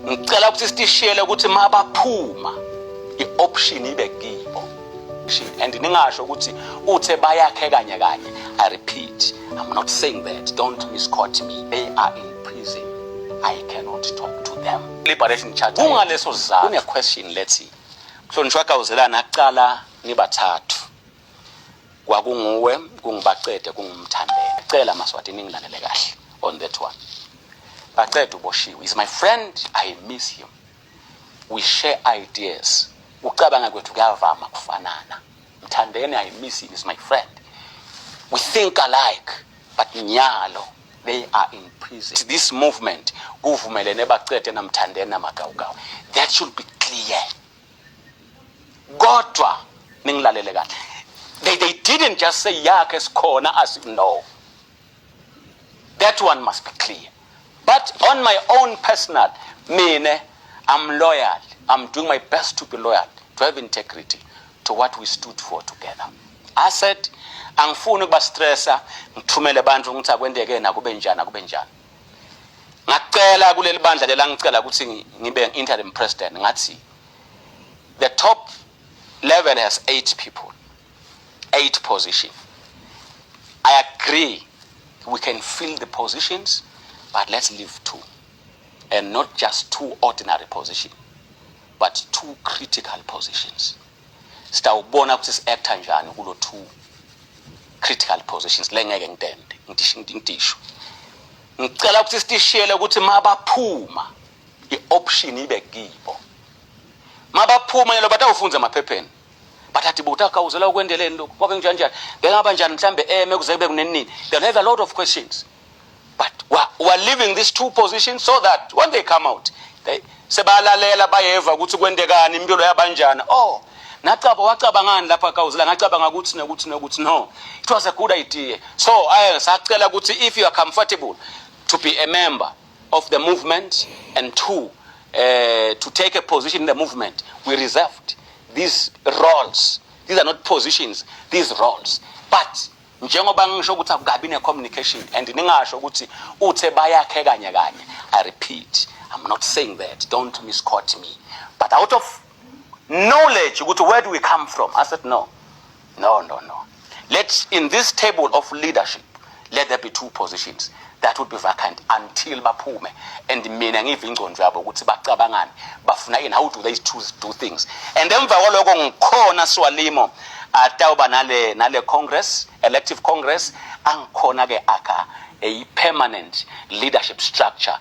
Ngicela ukuthi sitishiyele ukuthi mabaphuma i-option ibe kibo, and ningasho ukuthi uthe bayakhe kanye kanye. I repeat, I'm not saying that. Don't misquote me. They are in prison. I cannot talk to them. Liberation Charter, kungaleso sizathu kune question lethi mhlonishwa Gawuzelana aqala nibathathu, kwakunguwe, kunguBacede, kunguMthandeni. Cela maSwati ningilalele kahle on that one. Bacede uboshiwe, is my friend. I miss him. We share ideas, ucabanga kwethu kuyavama kufanana. Mthandeni, I miss him, is my friend. We think alike, but nyalo they are in prison. This movement kuvumelene Bacede naMthandeni naMagawugawu. That should be clear. Kodwa ningilalele kahle, they didn't just say yakhe sikhona as no. That one must be clear. But on my own personal, mine, I'm loyal. I'm doing my best to be loyal, to have integrity to what we stood for together. I said angifuni ukuba stressa, ngithumele abantu ngithi akwendeke nakube njani, akube njani. Ngacela kuleli bandla lela, ngicela ukuthi ngibe interim president. Ngathi the top level has eight people, eight position. I agree we can fill the positions, but let's leave two, and not just two ordinary positions, but two critical positions. Sitawubona ukuthi si-acta njani kulo two critical positions lengeke ngitende ngitisho. Ngicela ukuthi sitishiyele ukuthi mabaphuma i-option ibe kibo. Mabaphuma yelo batawufundza emaphepheni, bathathi buta kawuzela ukwendeleni lokhu kwake njani njani, bengaba njani mhlambe eme kuze kube kunenini. They'll have a lot of questions, but we're leaving these two positions so that when they come out, they sebalalela, bayeva ukuthi kwendekani, impilo yabanjani. Oh, nacaba wacabangani lapha kawuzela? Ngacabanga ukuthi nokuthi nokuthi. No, it was a good idea. So I sacela ukuthi if you are comfortable to be a member of the movement and two, to take a position in the movement, we reserved these roles. These are not positions, these roles. But njengoba ngisho ukuthi akukabi ne-communication, and ningasho ukuthi uthe bayakhe kanye kanye. I repeat, I'm not saying that. Don't misquote me. But out of knowledge ukuthi where do we come from, I said no, no, no, no, let's, in this table of leadership, let there be two positions that would be vacant until baphume, and mina ngive ingcondo yabo ukuthi bacabangani, bafuna ini, how do they choose do things. And emva kwaloko ngikhona Swalimo atawuba nale congress, elective congress, angikhona ke akha a permanent leadership structure.